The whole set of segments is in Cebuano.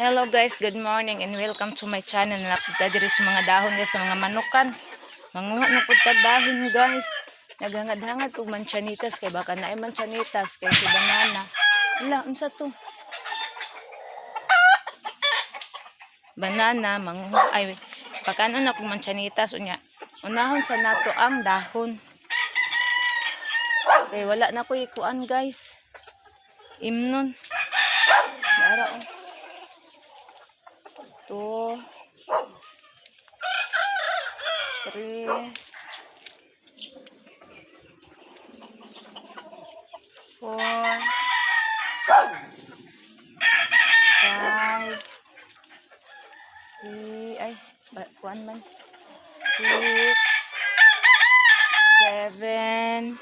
Hello guys, good morning and welcome to my channel. Napunta diri sa mga dahon guys, sa mga manukan. Manguha na pud ta dahon, guys. Naghangad-hangad kog manchanitas kay baka naay manchanitas kay si banana. Wala, unsa to? Banana, manguha ay pakanon na kog manchanitas unya. Unahon sa nato ang dahon. Kay wala na ko ikuan, guys. Imnon. Dara oh. Two, three, four, five, six, ay, ba, kuan man, six, seven,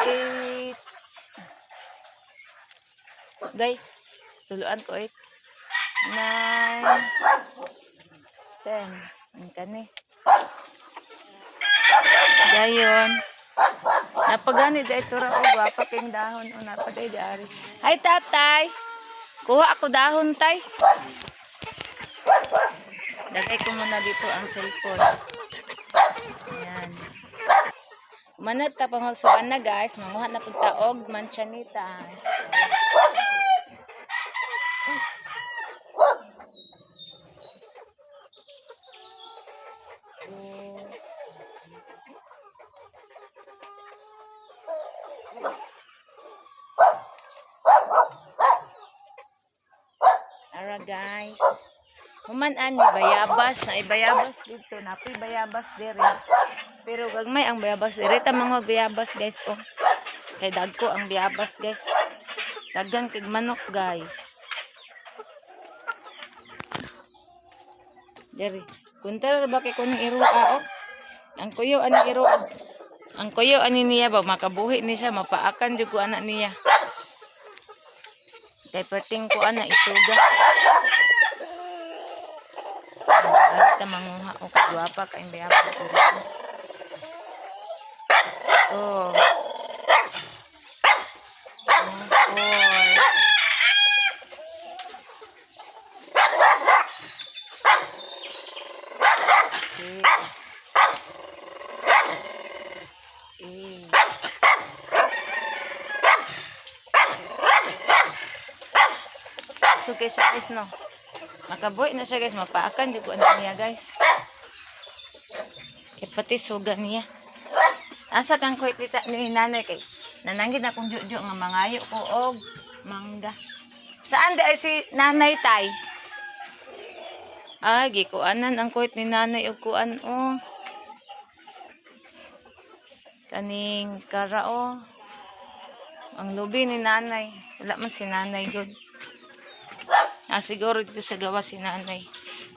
eight, day, tuluan ko eight, nine, 10. Ang kani. Dayon. Napagani dahil ito ra o gwapa king dahon o napaday dari. Hi, tatay. Kuha ako dahon, tay. Lagay ko muna dito ang cellphone. Ayan. Manat ta pang na, guys, manguha na pud ta og manchanitas. Ara, guys. Human ani bayabas na bayabas dito na bayabas diri. Pero gagmay ang bayabas diri ta mga bayabas, guys, oh. Kay dagko ang bayabas, guys. Daghan kig manok, guys. Diri. Kuntar ba kay kuning irua oh. Ang kuyo ani irua. Ang kuyo ani niya ba makabuhi ni siya, mapaakan jud ko anak niya. Kay perting ko ana isuga. Ay, ta manguha o kagwapa kay bayabas diri. Oh. Four. Six. Eight. So guys, siya, guys, no. Makabuhi na siya, guys, mapaakan jud ko anak niya, guys. Kay pati suga niya. Asa kang kuwit tita ni nanay kay nananggid akong jujo nga mangayo ko og mangga. Saan di ay si nanay, tay? Ah, gikuanan ang kuwit ni nanay og kuan oh. Kaning karao. Ang lubi ni nanay. Wala man si nanay gud. Ah, siguro dito sa gawa si nanay.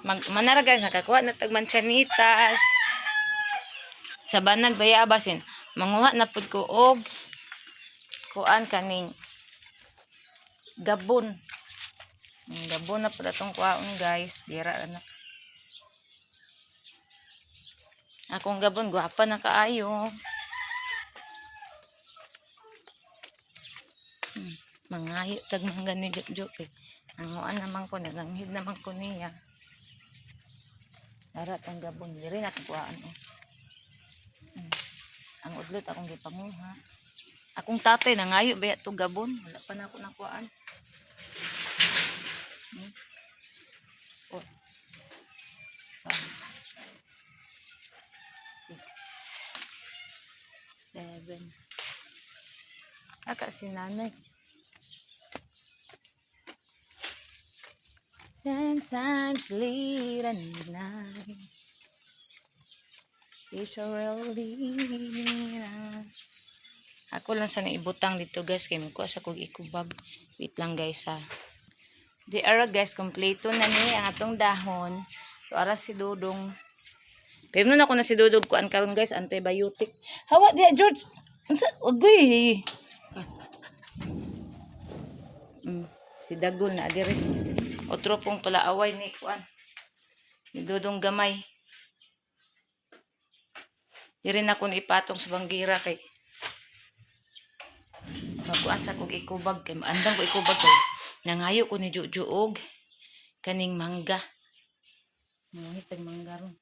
Mag manara guys, nakakuha na tag manchanitas. Sa banag bayabasin. Manguha na pud ko og kuan kaning gabon. Ang gabon na pud atong kuhaon, guys. Dira na. Akong gabon gwapa na kaayo. Mangayo tag mangga ni Jok eh. Nanguan naman ko, nalanghid naman ko niya. Dara tong gabon, diri na kuhaan oh. Ang udlot akong gipanguha. Akong tatay nangayo ba to gabon, wala pa na ako nakuhaan. Four. Five. Six. Seven. Aka si nanay. 10 times late at night. It's really. Ako lang sana ibutang dito, guys, kay mukuha sa kog ikubag. Wait lang, guys, ha. Di ara, guys, kompleto na ni ang atong dahon. To ara si Dudong. Pero na ako na si Dudong kuan karon, guys, antibiotic. Hawa di George. Unsa agoy. Si Dagol na diri. Otro pong palaaway ni kuan. Ni Dudong gamay. Diri na kun ipatong sa banggira kay Magkuan sa kog eco bag kay maandang ko eco bag kay nangayo ko ni Juju og kaning mangga. Mangitag mangga ron.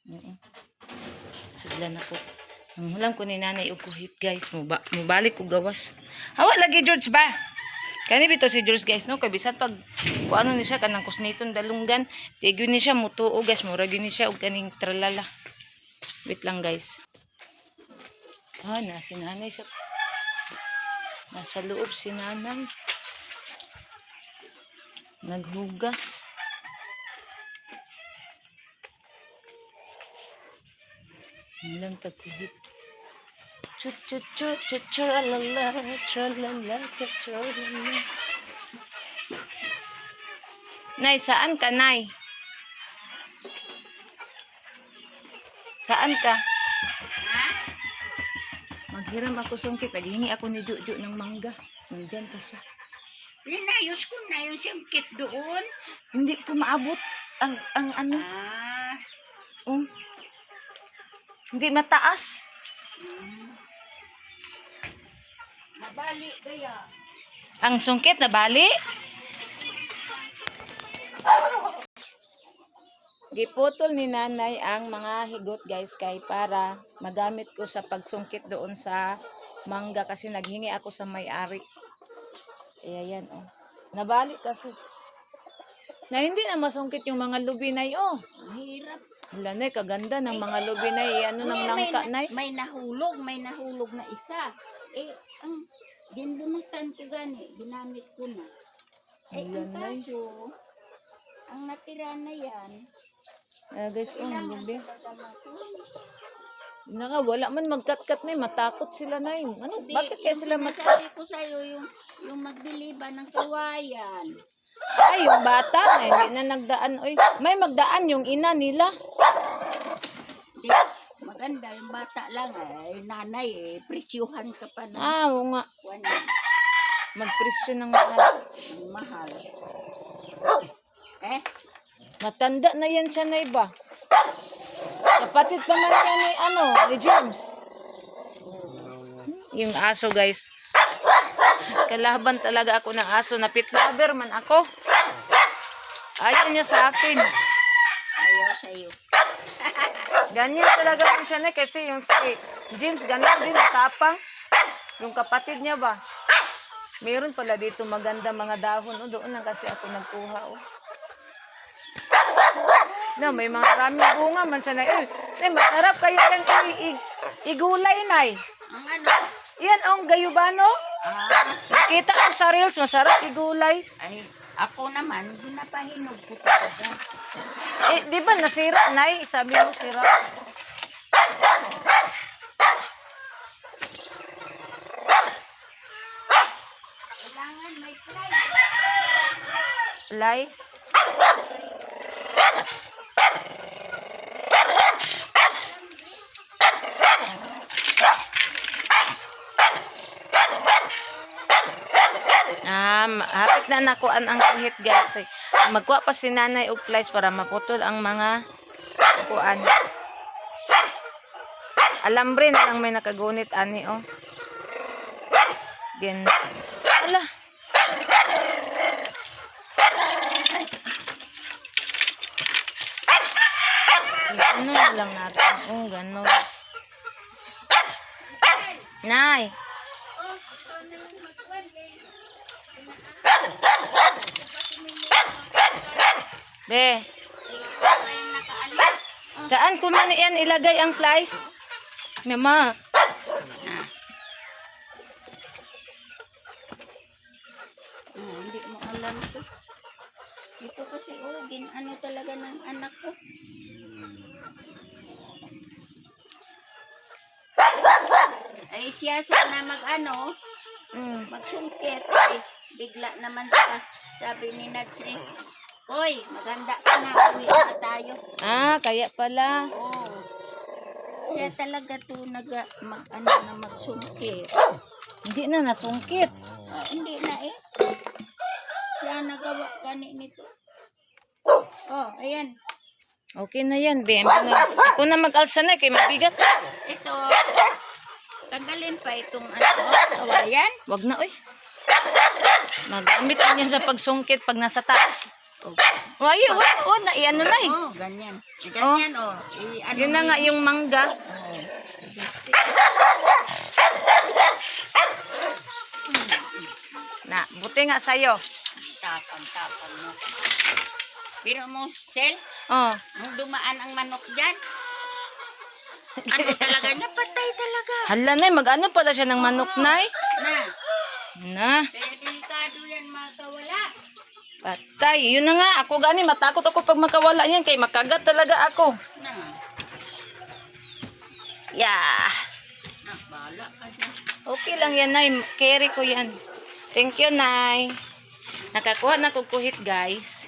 Oo. Sudlan ako. Ang hulam ko ni nanay og kuhit, guys, mo ba mobalik og gawas. Hawa lagi, George, ba? Kani bitaw si George, guys, no, kay bisan pag kuano ni siya kanang kusniton dalunggan, di gyud ni siya mutuo, guys, mura gyud ni siya og kaning tralala. Wait lang, guys. Ah, na si nanay sa nasa loob si nanay. Naghugas. Walang tagkuhit. Chu chu chu chu tralala tralala chu tralala. Nay, saan ka, Nay? Saan ka? Maghiram ako sungkit. Naghingi ako ni Juju ng mangga. Nandyan pa siya. Inayos ko na yung siyangkit doon. Hindi ko maabot ang ano. Ah, Oh. Hindi mataas. Nabali kaya. Ang sungkit na bali. Giputol ni nanay ang mga higot, guys, kay para magamit ko sa pagsungkit doon sa mangga kasi naghingi ako sa may-ari. Ayan, oh. Nabali kasi. Na hindi na masungkit yung mga lubi, nay, oh. Ang hirap. Hala, nay, kaganda ng mga lubi, nay. Ano ng May, nangka, nay? may nahulog na isa. Eh, ang gindunutan ko gani, ginamit ko na. Eh, Ayan, ang nay. kaso, ang natira na yan, Ah, guys, oh, ang lubi. talaga makuha. Naka, wala man magkat-kat na, matakot sila na. Ano, Hindi, bakit kaya yung sila mat... sinasabi ko sa'yo, yung magbili ba ng kawayan. Ay, yung bata na, hindi na nagdaan. Oy, may magdaan yung ina nila. Hindi, maganda yung bata lang ay nanay eh, presyuhan ka pa ng Ah, oo nga. kwan yan, Magpresyo ng mahal. ng mahal. Eh, Matanda na yan siya na iba. Kapatid pa man yan ni, ano, ni James. Yung aso, guys. Kalaban talaga ako ng aso. Napit lover man ako. Ayaw niya sa akin. Ayaw sa'yo. Ganyan talaga yun siya na kasi yung si James, ganyan din, tapang. Yung kapatid niya ba? Meron pala dito maganda mga dahon. O, doon lang kasi ako nagkuha. Oh. No, may mga maraming bunga man siya na. Eh, eh, masarap kaya yung igulay, nay. Ang ano? Yan ang gayubano. Ah, Nakita ko sa reels, masarap igulay. Ay, ako naman, ginapahinog ko talaga. Eh, di ba nasira, nay? Sabi mo sira. Kailangan may fly. Lies. Ah, hapit na nakuan ang kuhit, guys. Eh. Magkuha pa si nanay og plies para maputol ang mga kuan. Alambre na lang may nakagunit ani oh. Gen. Ala. Ganun na lang natin. Oh, ganun. Nay. Be. Saan ko man yan ilagay ang flies? Mama. Ah, hindi mo alam to. Ito kasi, oh, ginano talaga ng anak ko. Ay, siya sana mag-ano, magsungkit. Ay, bigla naman siya. Sabi ni Nadsri, "Oy, maganda ka na, uwi na tayo." Ah, kaya pala. Oo. Siya talaga to nag, mag, ano, na magsungkit. Hindi na nasungkit. Ah, hindi na eh. Siya nagawa gani nito. Oh, ayan. Okay na yan, BM. Ako na mag-alsa na kay mabigat. Ito. Tanggalin pa itong ano, oh, kawayan. Wag na, oy. Magamit yan sa pagsungkit pag nasa taas. Oh, Why, oh, na, ano na eh. oh ganyan. Ganyan, oh. I, ano, Yun na nga yung mangga. Oh. Na, buti nga sa'yo. Tapang-tapang mo. Pero mo, Sel, Oh. nung dumaan ang manok dyan, ano talaga niya, patay talaga. Hala, nay, mag-ano pala siya ng manok, nay? Na, Na, kaya delikado yan makawala. Patay. Yun na nga, ako gani, matakot ako pag makawala yan, kay makagat talaga ako. Na, Yeah. na, bahala ka dyan. Okay lang yan, Nay. Carry ko yan. Thank you, Nay. Nakakuha na ko kuhit, guys.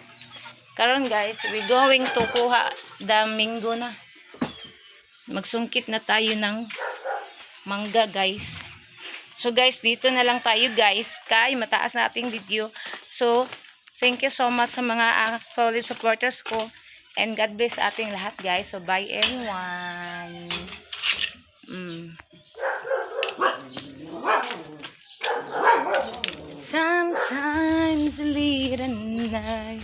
Karon guys, we going to kuha the mango na. Magsungkit na tayo ng mangga, guys. So, guys, dito na lang tayo, guys. Kay mataas na ating video. So, thank you so much sa mga solid supporters ko. And God bless ating lahat, guys. So, bye, everyone. Sometimes late at night.